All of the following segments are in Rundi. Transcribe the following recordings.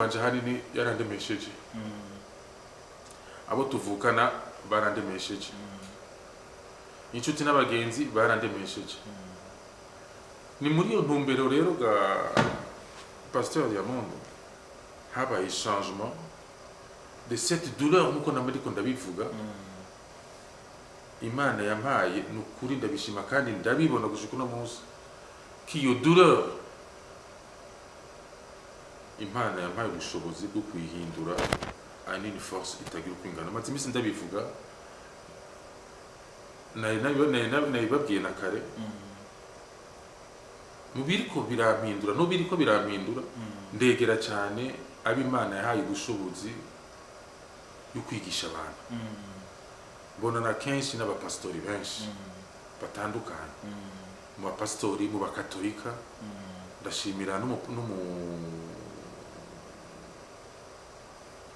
Wanje ahanini yarandemesheje, abo tuvukana barandemesheje, inshuti n'abagenzi barandemesheje. Ni muri iyo ntumbero rero ga Pasteur Diamond, habaye changement de cette douleur, nkuko namwe ariko ndabivuga. Imana yampaye, ni ukuri ndabishima kandi ndabibona gushika uno munsi ko iyo douleur Imana yampaye ubushobozi bwo kuyihindura en une force itagira uko ingana. Maze iminsi ndabivuga, nabibabwiye na kare, mu biriko birampindura, n'ubiriko birampindura, ndegera cyane abo Imana yahaye ubushobozi yo kwigisha abantu. Mbonana kenshi n'abapasitori benshi batandukanye, mu bapasitori, mu bakatolika. Ndashimira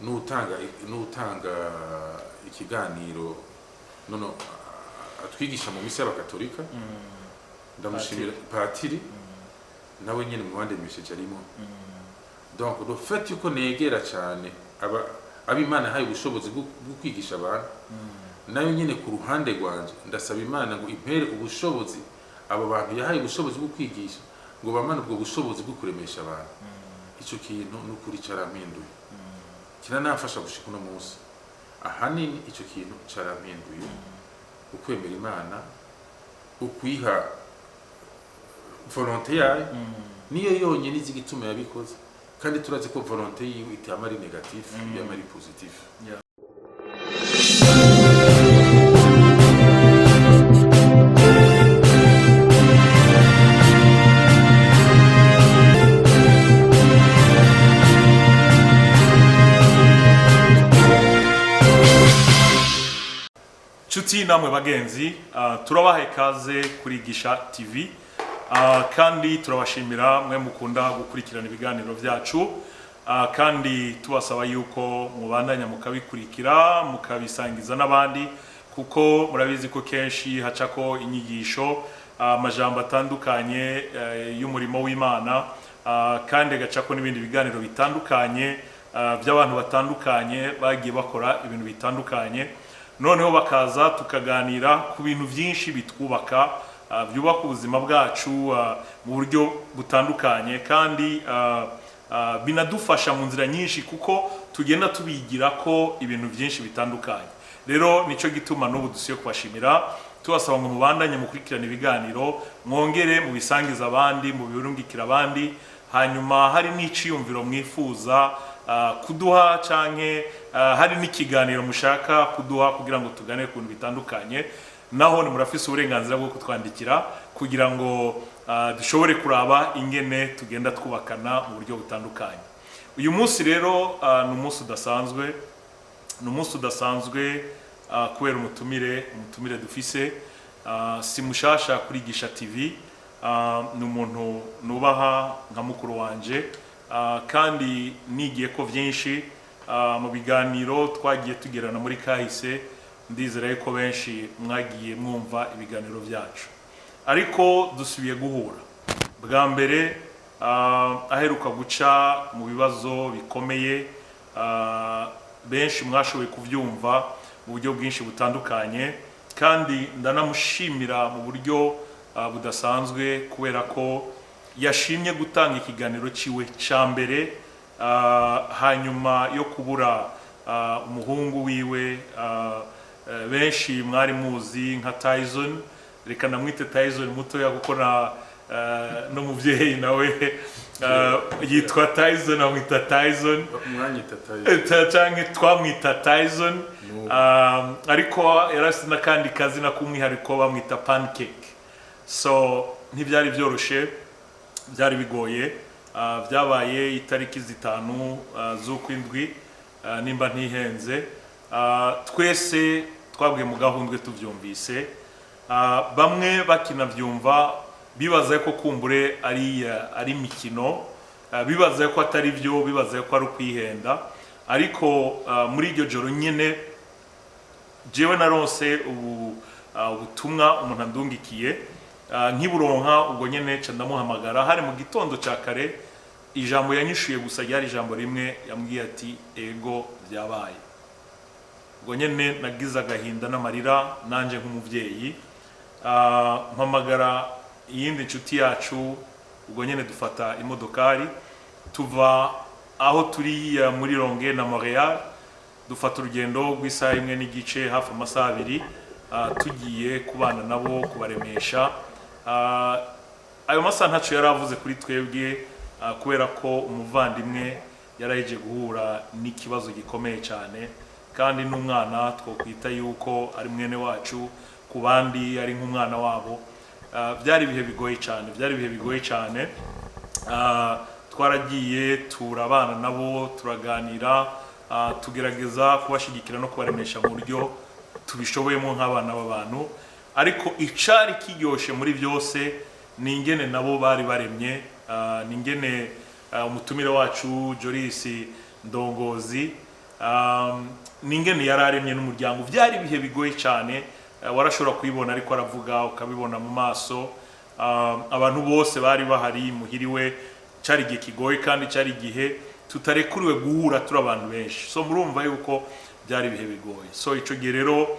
n'utanga ikiganiro nono atwigisha mu misi y'abakatolika. Ndamushimira patiri, nawe nyine mu bandemesheje arimo. Donc le fait yuko negera cyane aba Imana yahaye ubushobozi bwo kwigisha abantu, nayo nyine ku ruhande rwanje ndasaba Imana ngo impere ubushobozi abo bantu yahaye ubushobozi bwo kwigisha, ngo bamane ubwo bushobozi bwo kuremesha abantu. Icyo kintu n'ukuri cyarampinduye, kiranamfasha gushika uno munsi. Ahanini icyo kintu cyarampinduye, ukwemera Imana, ukwiha volonté yayo, niyo yonyine izi igituma yabikoze, kandi turazi ko volonté yiwe itama ari négatif, yama ari positif. Nshuti namwe bagenzi, turabaha ikaze kuri Gisha TV, kandi turabashimira mwe mukunda gukurikirana ibiganiro byacu, kandi tubasaba yuko mubandanya mukabikurikira, mukabisangiza n'abandi, kuko murabizi ko kenshi hacako inyigisho, amajambo atandukanye y'umurimo w'Imana, kandi agacako n'ibindi biganiro bitandukanye by'abantu batandukanye bagiye bakora ibintu bitandukanye, noneho bakaza tukaganira ku bintu byinshi bitwubaka, byubaka ubuzima bwacu mu buryo butandukanye, kandi binadufasha mu nzira nyinshi, kuko tugenda tubigira ko ibintu byinshi bitandukanye. Rero nicyo gituma n'ubu dusiye kubashimira, tubasaba ngo mubandanye mukurikirane ibiganiro, mwongere mubisangize abandi, mubirungikire abandi. Hanyuma hari n'iciyumviro mwifuza kuduha, canke hari n'ikiganiro mushaka kuduha kugira ngo tugane ku bintu bitandukanye, naho ni murafise uburenganzira bwo kutwandikira kugira ngo dushobore kuraba ingene tugenda twubakana mu buryo butandukanye. Uyu munsi rero ni umunsi udasanzwe, ni umunsi udasanzwe kubera umutumire dufise. Si mushasha kuri Gisha TV, ni umuntu nubaha nka mukuru wanje, kandi nigiye ko byinshi mu biganiro twagiye tugirana muri kahise. Ndizera yuko benshi mwagiye mwumva ibiganiro byacu, ariko dusubiye guhura bwa mbere aheruka guca mu bibazo bikomeye. Benshi mwashoboye kubyumva mu buryo bwinshi butandukanye, kandi ndanamushimira mu buryo budasanzwe kubera ko yashimye gutanga ikiganiro ciwe ca mbere hanyuma yo kubura umuhungu wiwe, benshi mwari muzi nka Tyson. Reka namwite Tyson mutoya, kuko na n'umubyeyi nawe yitwa Tyson, amwita Tyson. Mwanyita Tyson. Canke twamwita Tyson. No. Ariko yari afite n'akandi kazina k'umwihariko, bamwita Pancake. So ntibyari byoroshe, byari bigoye. Byabaye itariki 5 z'ukwindwi, nimba ntihenze. Twese twabwiye mu gahundwe tubyumvise. Bamwe bakinabyumva bibaza ko kumbure ari imikino, bibaza ko atari byo, bibaza ko ari ukwihenda. Ariko muri iryo joro nyine jewe naronse ubu ubutumwa umuntu andungikiye. Nkiburonka ubwo nyene ca ndamuhamagara, hari mu gitondo ca kare. Ijambo yanyishuye gusa ryari ijambo rimwe, yambwiye ati: "Ego, byabaye." Ubwo nyene nagize agahinda n'amarira nanje nk'umuvyeyi. Mpamagara iyindi nshuti yacu, ubwo nyene dufata imodokari tuva aho turi muri Longueuil na Montreal, dufata urugendo rw'isaha 1.5, hafi amasaha 2, tugiye kubana nabo, kubaremesha. Ayo masaha ntacyo yari avuze kuri twebwe, kubera ko umuvandimwe yaraheje guhura n'ikibazo gikomeye cyane, kandi n'umwana twokwita yuko ari mwene wacu, ku bandi ari nk'umwana wabo. Byari ibihe bigoye cyane, byari ibihe bigoye cyane. Twaragiye turabana nabo, turaganira, tugerageza kubashyigikira no kubaremesha mu buryo tubishoboyemo nk'abana b'abantu. Ariko icari kiryoshe muri byose ni ingene nabo bari baremye, ni ingene umutumire wacu Joris Ndongozi, ni ingene yari aremye n'umuryango. Byari ibihe bigoye cyane, warashobora kuyibona ariko aravuga, ukabibona mu maso. Abantu bose bari bahari muhiriwe. Cyari igihe kigoye kandi cyari igihe tutarekuriwe guhura turi abantu benshi, so murumva yuko byari ibihe bigoye. So icyo gihe rero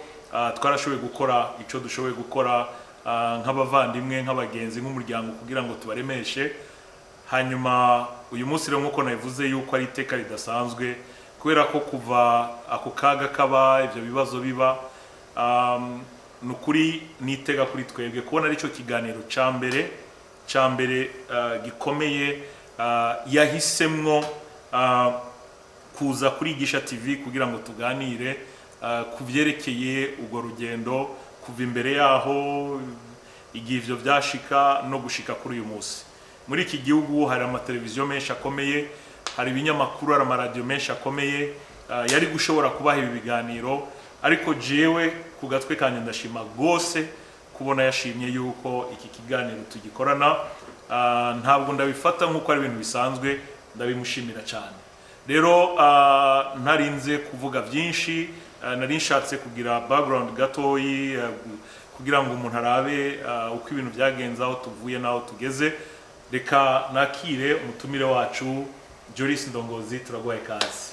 twarashoboye gukora icyo dushoboye gukora, nk'abavandimwe, nk'abagenzi, nk'umuryango, kugira ngo tubaremeshe. Hanyuma uyu munsi rero, nk'uko nabivuze yuko ari iteka ridasanzwe, kubera ko kuva ako kaga kaba, ibyo bibazo biba, ni ukuri nitega kuri twebwe kubona aricyo kiganiro cya mbere, cya mbere gikomeye yahisemwo kuza kuri Gisha TV kugira ngo tuganire ku byerekeye urwo rugendo, kuva imbere yaho igihe ivyo vyashika no gushika kuri uyu munsi. Muri iki gihugu hari amateleviziyo menshi akomeye, hari ibinyamakuru, hari amaradiyo menshi akomeye yari gushobora kubaha ibi biganiro, ariko jewe ku gatwe kanjye ndashima rwose kubona yashimye yuko iki kiganiro tugikorana. Ntabwo ndabifata nk'uko ari ibintu bisanzwe, ndabimushimira cyane. Rero ntarinze kuvuga byinshi, nari nshatse kugira background gatoyi, kugira ngo umuntu arabe uko ibintu byagenze, aho tuvuye n'aho tugeze. Reka nakire umutumire wacu Joris Ndongozi. Turaguhaye ikaze.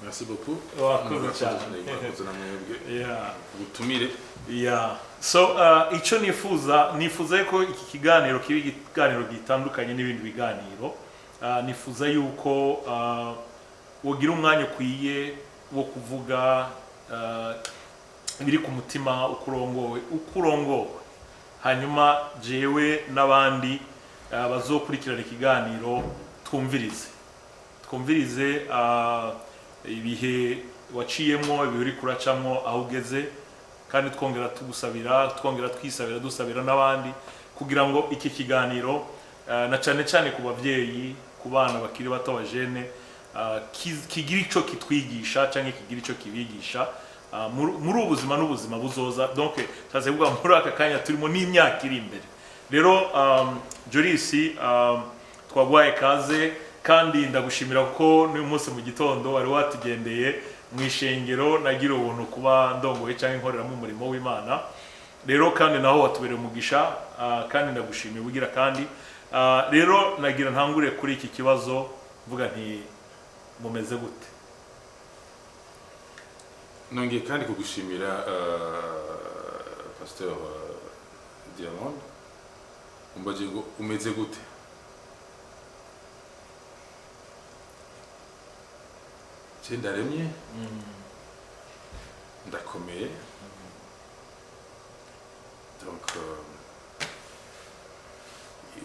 Merci beaucoup. Wakoze Murakoze cyane. Murakoze na mwebwe ubutumire. Yeah. So icyo nifuza ko iki kiganiro kiba ikiganiro gitandukanye n'ibindi biganiro. Nifuza yuko wogira umwanya ukwiye wo kuvuga ibiri ku mutima, ukurongowe, ukurongowe, hanyuma jewe n'abandi bazokurikirana ikiganiro twumvirize ibihe waciyemo, ibihe uri kuracamwo, aho ugeze, kandi twongera tugusabira, twongera twisabira, dusabira n'abandi, kugira ngo iki kiganiro, na cyane cyane ku babyeyi, ku bana bakiri bato, abajene, kigire ico kitwigisha cyangwa kigira ico kibigisha muri ubu buzima n'ubuzima buzoza, donc nshatse kuvuga muri aka kanya turimo n'imyaka iri imbere. Rero Joris, twaguhaye kaze kandi ndagushimira kuko n'uyu munsi mu gitondo wari watugendeye mu ishengero nagira ubuntu kuba ndongoye cyangwa inkoreramo umurimo w'Imana. Rero kandi naho watubereye umugisha, kandi ndagushimiye ubugira kandi. Rero nagira ntangure kuri iki kibazo mvuga nti: mumeze gute? Nongeye kandi kugushimira, Pasteur Diamond. Umbaje ngo umeze gute? Je ndaremye, ndakomeye. Donc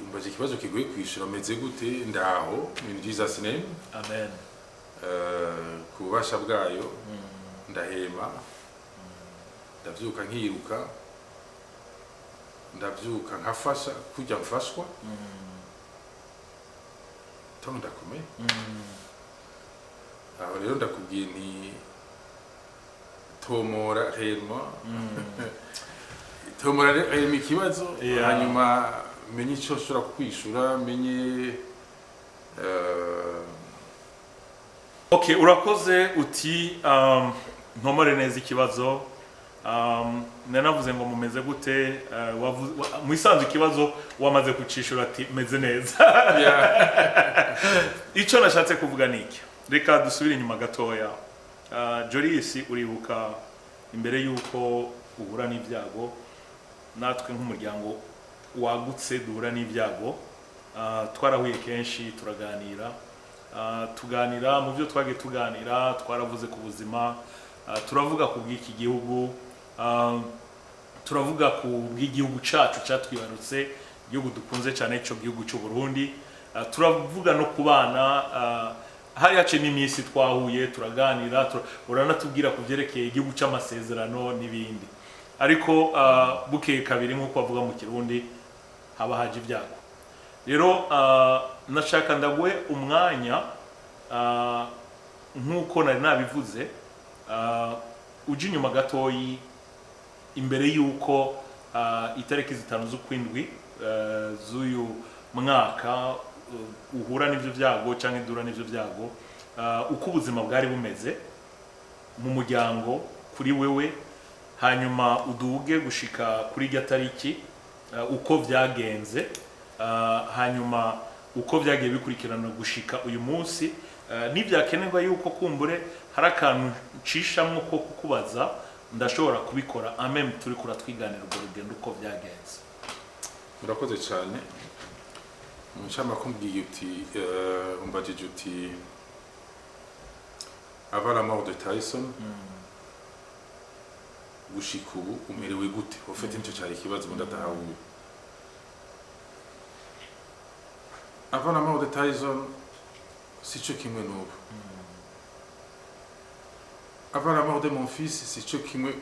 umbaje ikibazo kigoye kwishura: meze gute? Ndaho in Jesus name. Amen. Ku bubasha bwayo ndahema, ndavyuka nkiruka, ndavyuka nkafasha kujya mfashwa, donc ndakomeye. Aho rero ndakubwiye nti tomora réellement, tomora réellement ikibazo, hanyuma menye ico nshobora kukwishura, menye Okay, urakoze. Uti ntomore neza ikibazo. Nanavuze ngo mumeze gute, mu isanzwe ikibazo wamaze kucishura ati meze neza. Icyo nashatse kuvuga ni iki, reka dusubire inyuma gatoya. Jolis, uribuka imbere y'uko uhura n'ibyago, natwe nk'umuryango wagutse duhura n'ibyago, twarahuye kenshi turaganira. Tuganira mu byo twagiye tuganira, twaravuze ku buzima, turavuga ku bw'iki gihugu, turavuga ku bw'igihugu cyacu cyatwibarutse, igihugu dukunze cyane, icyo gihugu cy'u Burundi. Turavuga no ku bana. Hari haciye n'iminsi twahuye turaganira, uranatubwira ku byerekeye igihugu cy'amasezerano n'ibindi, ariko bukeye kabiri, nk'uko bavuga mu Kirundi, haba haje ibyago. Rero nashaka ndaguhe umwanya, nk'uko nari nabivuze, uje inyuma gatoyi imbere y'uko itariki 5 z'ukwindwi z'uyu mwaka uhura n'ibyo byago cyangwa duhura n'ibyo byago, uko ubuzima bwari bumeze mu muryango kuri wewe, hanyuma uduge gushika kuri irya tariki, uko byagenze, hanyuma uko byagiye bikurikirana gushika uyu munsi. Nibyakenerwa yuko kumbure hari akantu nshishamwo ko kukubaza, ndashobora kubikora ameme turi kuratwiganira urwo rugendo uko byagenze. Murakoze cyane. Mu ncamake umbwiye uti, umbajije uti avant la mort de Tyson gushika ubu umerewe gute? Ufite nicyo cyari ikibazo, ubundi atahawe. Avant la mort de Tyson sico kimwe n'ubu. Avant la mort de mon fils sico kimwe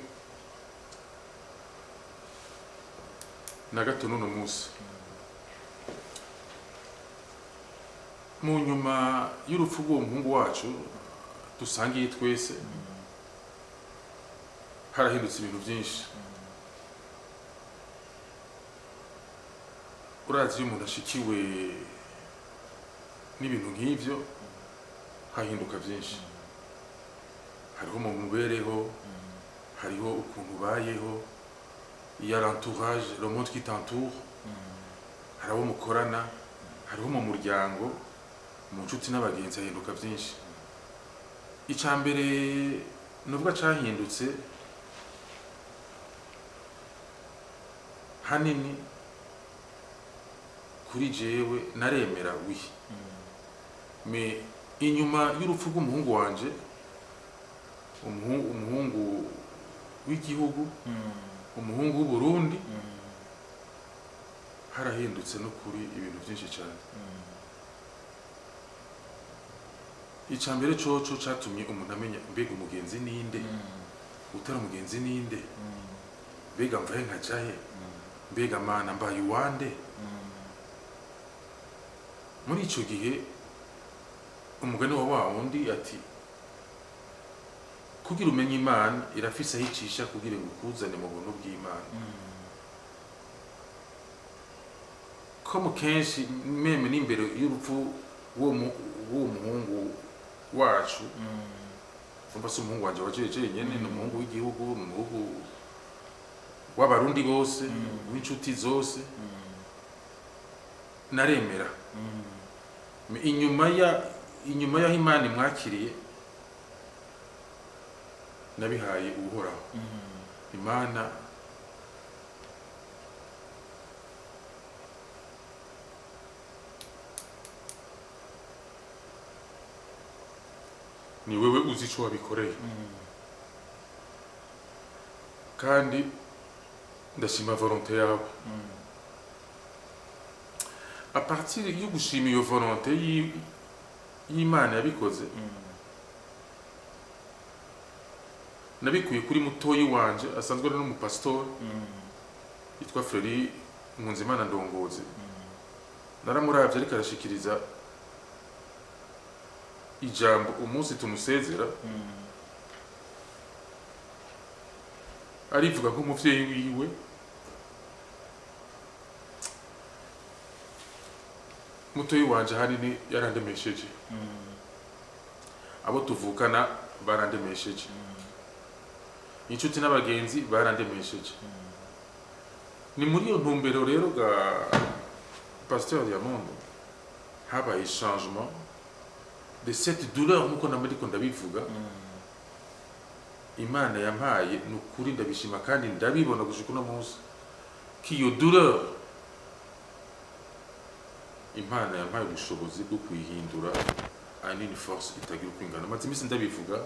na gato n'uno munsi. Mu nyuma y'urupfu rw'uwo muhungu wacu dusangiye twese, harahindutse ibintu byinshi. Urazi, iyo umuntu ashikiwe n'ibintu nk'ibyo hahinduka byinshi. Hariho mu mibereho, hariho ukuntu ubayeho, il y a l'entourage, le monde qui t'entoure, hari abo mukorana, hariho mu muryango, mu nshuti n'abagenzi, hahinduka byinshi. Icya mbere nuvuga cyahindutse hanini kuri jewe, naremera oui, mais inyuma y'urupfu rw'umuhungu wanje, umuhungu w'igihugu, umuhungu w'Uburundi, harahindutse no kuri ibintu byinshi cyane. Icya mbere coco catumye umuntu amenya mbega umugenzi ninde, utari umugenzi ninde, mbega mvahe nkajahe, mbega mana mbaye uwande. Muri ico gihe umugani wa wa wundi ati kugira umenye Imana irafise aho icisha kugira ngo ikuzane mu buntu bw'Imana. Ko mu kenshi même n'imbere y'urupfu w'uwo muhungu wacu, umva, si umuhungu wanje wa jeje nyene, ni umuhungu w'igihugu, ni umuhungu w'Abarundi bose, w'inshuti zose. Naremera. Inyuma y'aho Imana imwakiriye, nabihaye Uhoraho Imana. Ni wewe uzi ico wabikoreye, kandi ndashima volonté yawe. À partir yo gushima iyo volonté y'Imana yabikoze, nabikuye kuri mutoyi wanje asanzwe ari n'umupasitori yitwa Fleury Nkunzimana Ndongozi. Naramuravye ariko arashikiriza ijambo umunsi tumusezera, arivuga nk'umuvyeyi wiwe. Mutoyi wanje ahanini yarandemesheje, abo tuvukana barandemesheje. Inshuti n'abagenzi barandemesheje. Ni muri iyo ntumbero rero ga Pasteur Diamond, habaye changement de cette douleur, nkuko namariko ndabivuga. Imana yampaye, ni ukuri ndabishima kandi ndabibona gushika uno munsi ko iyo douleur Imana yampaye ubushobozi bwo kuyihindura en une force itagira uko ingana. Maze iminsi ndabivuga,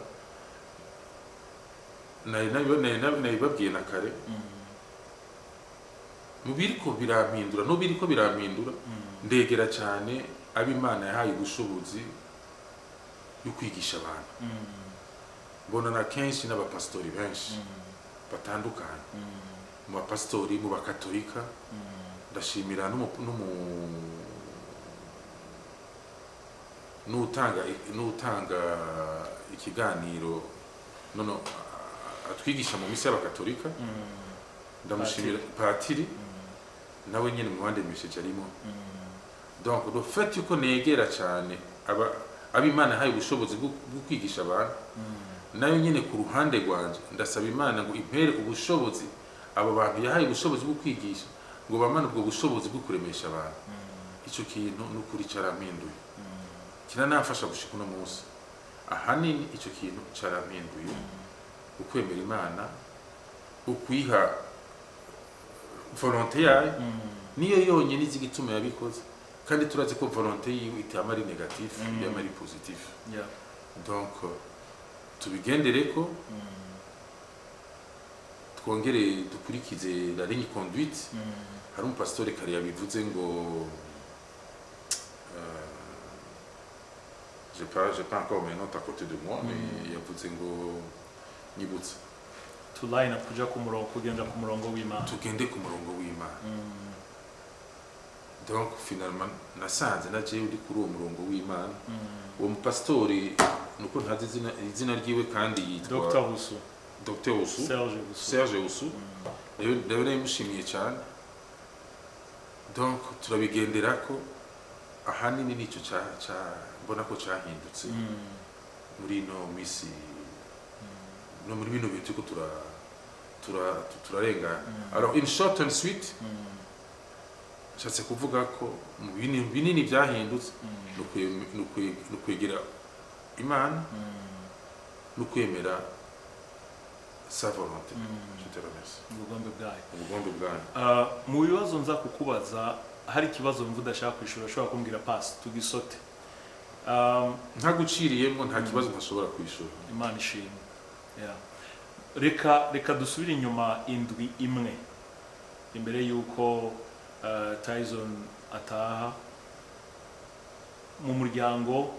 nabibabwiye na kare. Mu biriko birampindura, no biriko birampindura, ndegera cyane abo Imana yahaye ubushobozi yo kwigisha abantu. Mbonana kenshi n'abapasitori benshi batandukanye, mu bapasitori, mu bakatolika. Ndashimira n'utanga ikiganiro, no atwigisha mu misi y'abakatolika. Ndamushimira patiri, nawe nyine mu bandemesheje arimo. Donc le fait yuko negera cyane aba abo Imana yahaye ubushobozi bwo kwigisha abantu, nayo nyine ku ruhande rwanje ndasaba Imana ngo impere ubushobozi abo bantu yahaye ubushobozi bwo kwigisha, ngo bamane ubwo bushobozi bwo kuremesha abantu. Icyo kintu n'ukuri cyarampinduye, kiranamfasha gushika uno munsi. Ahanini icyo kintu cyarampinduye: ukwemera Imana, ukwiha volonté yayo. Niyo yonyine izi igituma yabikoze, kandi turazi ko volonté yiwe itama ari négatif, yama ari positif. Donc tubigendere ko twongere dukurikize la ligne conduite. Hari umupasitori kare yabivuze ngo j'ai pas encore mes notes à côté de moi, mais yavuze ngo nyibutse. To line up, kuja ku murongo, kugenda ku murongo w'Imana. Tugende ku murongo w'Imana. Donc finalement nasanze na jewe uri kuri uwo murongo w'Imana. Uwo mupasitori, nuko ntazi izina ryiwe, kandi yitwa Dr Husu. Dr Husu. Serge Husu. Serge Husu. Rero nabimushimiye cyane. Donc turabigendera ko ahanini nicyo ca mbona ko cyahindutse muri ino misi no muri bino bintu turiko turarengana. Alors, in short and sweet, nshatse kuvuga ko mu binini binini byahindutse ni ukwegera Imana no kwemera sa volonté. Je te remercie. Ubugombe bwayo. Ubugombe bwayo. Mu bibazo nza kukubaza, hari ikibazo mvu udashaka kwishura, ushobora kumbwira pasi tugisote. Ntaguciriyemo, nta kibazo ntashobora kwishura. Imana ishimwe. Yeah. Reka dusubire inyuma indwi imwe imbere y'uko Tyson ataha. Mu muryango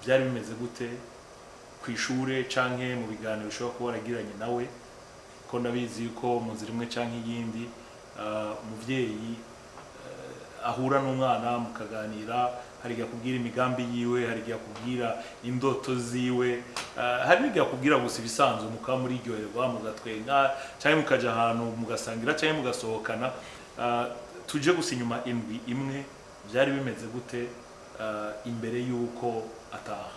byari bimeze gute, ku ishure canke mu biganiro ushobora kuba waragiranye nawe? Ko ndabizi yuko mu nzira imwe canke iyindi umuvyeyi ahura n'umwana mukaganira, hari igihe akubwira imigambi yiwe, hari igihe akubwira indoto ziwe, hari n'igihe akubwira gusa ibisanzwe, mukaba muriryoherwa, mugatwenga, cyangwa mukaja ahantu mugasangira cyangwa mugasohokana. Tuje gusa inyuma indwi imwe, byari bimeze gute imbere y'uko ataha?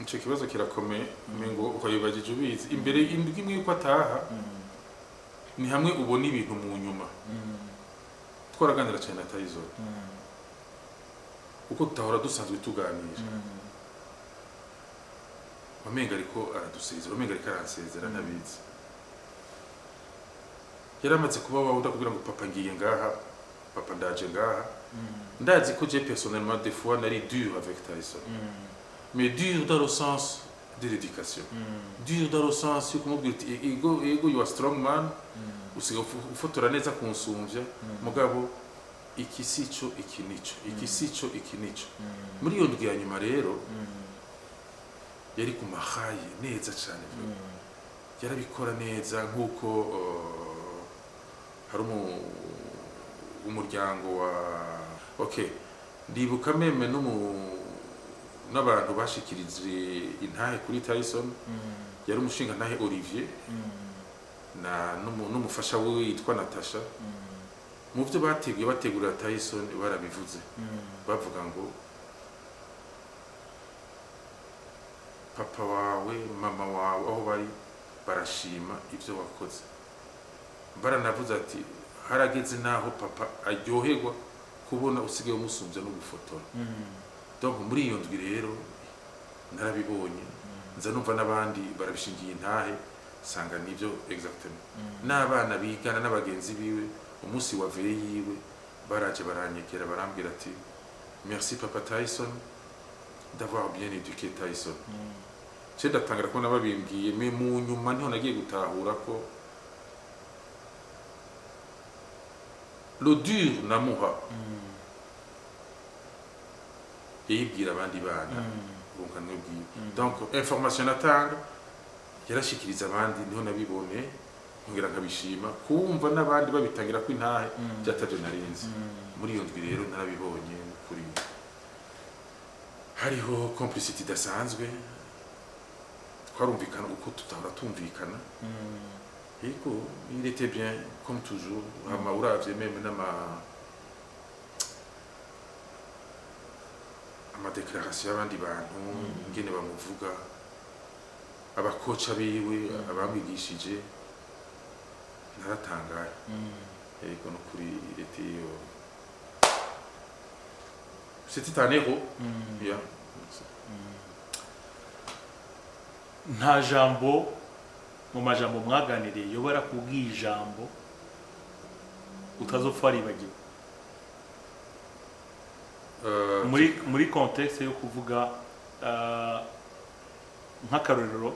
Icyo kibazo kirakomeye, ngo ukabibagije ubizi. Imbere indwi imwe yuko ataha, ni hamwe ubona ibintu mu nyuma. Twaraganira cyane na Tyson kuko tutahora dusanzwe tuganira. Wamenga ariko aradusezera, wamenga ariko aransezera ntabizi. Yari amaze kuba wawundi akubwira ngo "Papa, ngiye ngaha, papa, ndaje ngaha." Ndazi ko je personnellement des fois nari dur avec Tyson, mais dur dans le sens de l'éducation, dur dans le sens yo kumubwira uti "Ego, ego, you are strong man, usiga ufotora neza kunsumvya, mugabo iki si cyo, iki nico, iki si cyo, iki nico." Muri iyo ndwi ya nyuma rero yari ku mahaye neza cyane, yarabikora neza nk'uko hari umuryango wa, okay, ndibuka même n'abantu bashikirije intahe kuri Tyson, yari umushinga ntahe Olivier na n'umufasha wiwe yitwa Natasha. Mu byo bateguye bategurira Tyson barabivuze, bavuga ngo "Papa wawe, mama wawe, aho bari." Barashima ibyo wakoze. Baranavuze ati harageze naho papa aryoherwa kubona usigaye umusumbya no gufotora. Donc muri iyo ndwi rero narabibonye, nza numva n'abandi barabishingiye intahe, sanga nibyo exactement. N'abana bigana n'abagenzi biwe, umunsi wa veillée yiwe baraje baranyegera, barambwira ati: "Merci papa Tyson d'avoir bien éduqué Tyson." Ce ndatangira kubona babimbwiye, mais mu nyuma niho nagiye gutahura ko le dur namuha yayibwira abandi bana, urunganwe bwiwe. Donc information natanga yarashikiriza abandi, niho nabibone, nkongera nkabishima kumva n'abandi babitangira ko intahe byatavyo narinzi. Muri iyo ndwi rero narabibonye kuri hariho complicité idasanzwe, twarumvikana uko tutahora tumvikana. Yego, il était bien comme toujours. Hama uravye même n'ama déclaration y'abandi bantu, ingene bamuvuga, abakoca biwe, abamwigishije, naratangaye. Yego, no kuri il était c'était un héros, yeah. Nta jambo mu majambo mwaganiriye yoba yarakubwiye, ijambo utazopfa waribagiwe? Muri contexte yo kuvuga nk'akarorero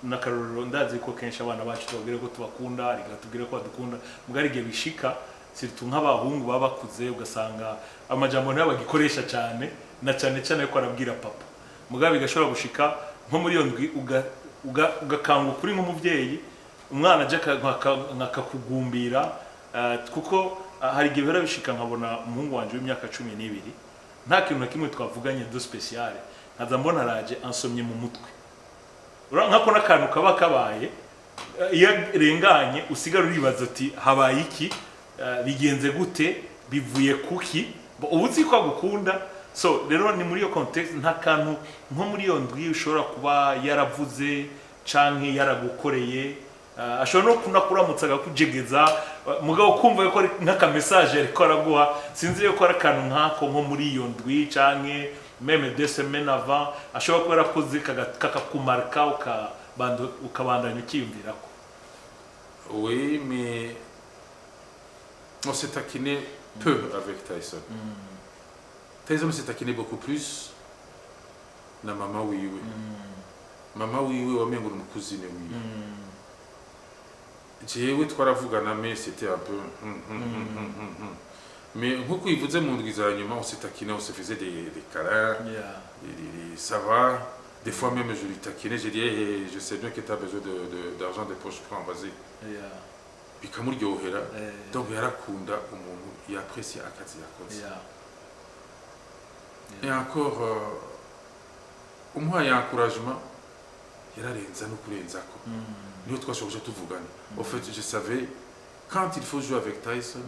n'akarorero, ndazi ko kenshi abana bacu tubabwira ko tubakunda, reka tubwire ko badukunda, mbwa hari igihe bishika, surtout nk'abahungu baba bakuze, ugasanga amajambo ntayo bagikoresha cyane, na cyane cyane ko arabwira papa. Mugabo bigashobora gushika nko muri iyo ndwi ugakanguka uri nk'umubyeyi, umwana aje akakugumbira, kuko hari igihe bihora bishika nkabona umuhungu wanje w'imyaka 12, nta kintu na kimwe twavuganye de spécial, nkaza mbona araje ansomye mu mutwe. Urabona nkako n'akantu kaba kabaye, iyo arenganye usigara uribaza uti habaye iki? Bigenze gute? Bivuye kuki? Ubu uzi ko agukunda. So rero ni muri iyo context, nta kantu nko muri iyo ndwi ushobora kuba yaravuze canke yaragukoreye, ashobora no kunakuramutsa akakujegeza, mugabo kumva ko ari nk'aka message ariko araguha. Sinzi yuko ari akantu nk'ako nko muri iyo ndwi canke même 2 semaines avant ashobora kuba yarakoze kakakumarika, ukabandanya ukiyumvirako. Oui, mais on s'est taquiné peu avec Tyson. Tyson s'est taquiné beaucoup plus na mama wiwe. Mama wiwe wamengo ni umu cousine wiwe. Jewe twaravugana, mais c'était un peu Mais nkuko ivuze, mu ndwi za nyuma on s'est taquiné, on se faisait des câlins, ça va. Des fois même je lui taquinais, j'ai dit: hey, hey, je sais bien que tu as besoin d'argent de poche, prends, vas-y. Bikamuryohera. Donc yarakunda umuntu yapprécie akazi yakoze. Et encore, umuhaye encouragement yararenza no kurenzako. Niho twashoboje tuvugana. Au fait, je savais quand il faut jouer avec Tyson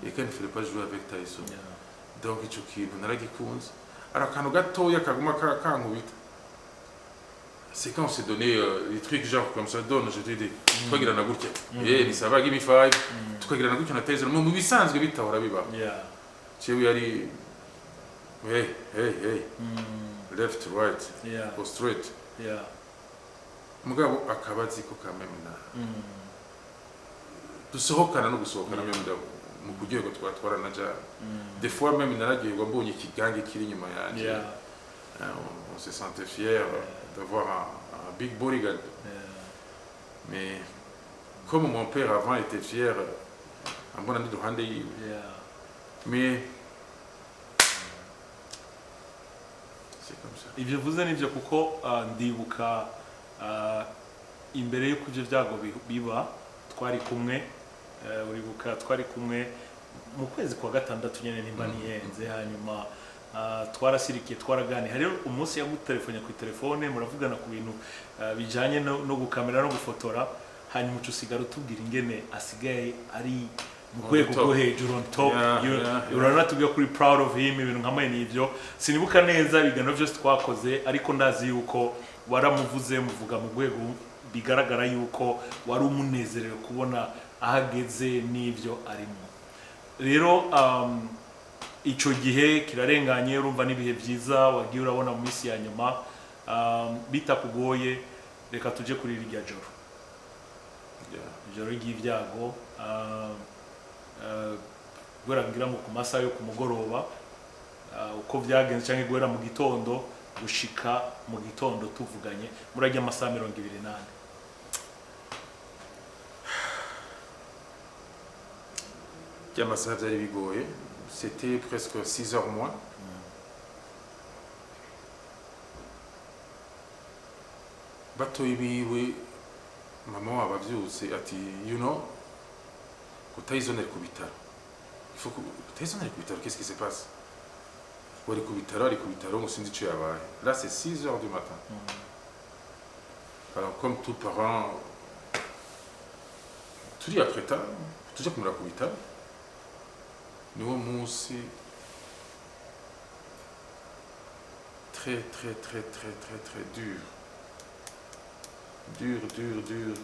et quand il ne fallait pas jouer avec Tyson. Donc ico kintu naragikunze. Ari akantu gatoya kaguma kankubita, c'est quand on s'est donné des trucs genre comme ça, donne, je te dis, twagirana gutya, eh ni ça va, give me five, tukagirana gutya na Tyson mu bisanzwe bitahora bibaho. Jewe yari hey hey hey, left, right or straight. Mugabo akaba azi ko quand même na dusohokana no gusohokana, même mu kuryoherwa twaranaja. Des fois même nararyoherwa mbonye ikigange kiri inyuma yanje. On se sentait fier d'avoir un big bodyguard. Mais comme mon père avant était fier ambona ndi iruhande yiwe. Mais c'est comme ça. Ibyo uvuze nibyo, kuko ndibuka imbere y'uko ibyo byago biba twari kumwe, uribuka twari kumwe mu kwezi kwa gatandatu nyine nimba nihenze, hanyuma twarasirikiye, twaraganiye. Hariho umunsi yagutelefone ku telefone, muravugana ku bintu bijyanye no gukamera no gufotora, hanyuma uca usigara utubwira ingene asigaye ari mu On rwego the top. rwo hejuru, on top. Urabona tubwiye kuri proud of him, ibintu nka mwene ibyo. Sinibuka neza ibiganiro byose twakoze, ariko ndazi yuko waramuvuze, muvuga mu rwego Bigaragara yuko wari umunezerewe kubona ahageze n'ibyo arimo. Rero icyo gihe kirarenganye, urumva n'ibihe byiza wagiye urabona mu minsi ya nyuma, bitakugoye, reka tujye kuri rirya joro, ijoro ry'ibyago, guhera ngira ngo ku masaha yo ku mugoroba, uko byagenze, cyangwa guhera mu gitondo gushika mu gitondo tuvuganye, murajya amasaha 24. By'amasaha byari bigoye, c'était presque 6 heures moins. Batoyi biwe, mama wabo avyutse ati ngo Tyson ari ku bitaro. Il faut que Tyson ari ku bitaro, qu'est-ce qui se passe? Ngo ari ku bitaro, ari ku bitaro, ngo sinzi ico yabaye. Là, c'est 6 heures du matin. Alors, comme tout parent, turi apreta tuja kumuraba ku bitaro. Niwo munsi très très très très très très dur, dur, dur, dur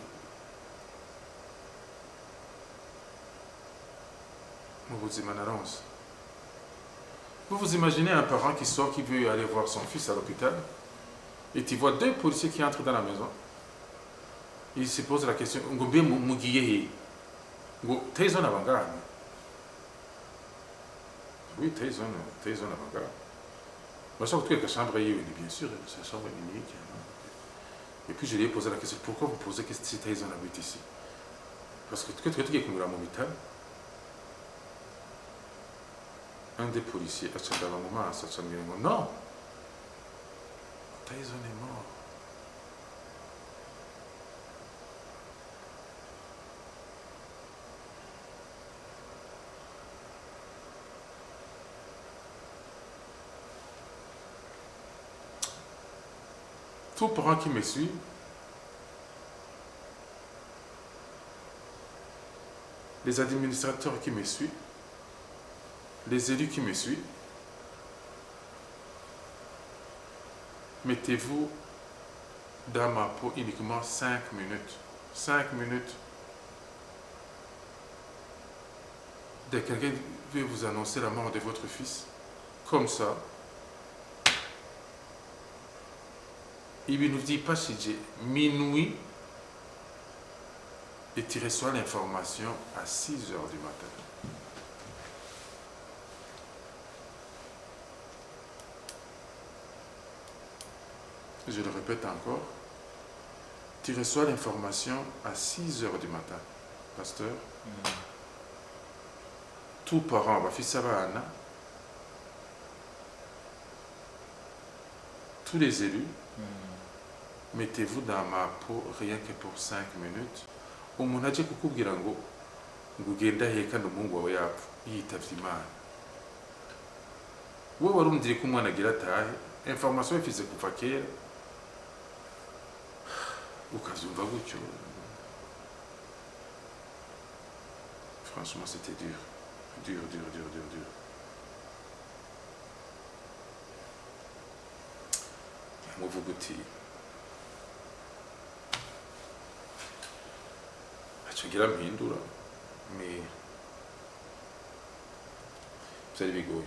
mu buzima naronse. Vous vous imaginez un parent qui sort, qui veut aller voir son fils à l'hôpital, et tu vois deux policiers qui entrent dans la maison. Il se pose la question, ngo mbe mugiye he? Ngo Tyson aba ngaha? Oui, Tyson, Tyson aba ngaha. Bashaka kutwereka chambre yiwe? Ni bien sûr, sa chambre ni unique. Et puis je lui ai posé la question, pourquoi vous posez question si Tyson habite ici? Parce que twe tugiye kumureba mu bitaro. Un des policiers aca ndaba mu maso, aca ambwira ngo non, Tyson est mort. Tout parent qui me suit, les administrateurs qui me suivent, les élus qui me suivent, mettez-vous dans ma peau uniquement 5 minutes. 5 minutes. Dès que quelqu'un veut vous annoncer la mort de votre fils, comme ça, ibintu byifashije minuit et tu reçois l'information à 6 heures du matin. Je le répète encore, tu reçois l'information à 6 heures du matin. Pasteur, tout parent bafise abana, tous les élus, mettez-vous dans ma peau rien que pour 5 minutes. Umuntu aje kukubwira ngo ugende ahehe kandi umuhungu wawe yapfa, yitavye Imana, wowe warumvire ko umwana agira atahe, information ifize kuva kera, ukavyumva gutyo. Franchement, c'était dur, dur, dur, dur, dur, dur. Muvuga uti ntacyo ngira mpindura, mais byari bigoye.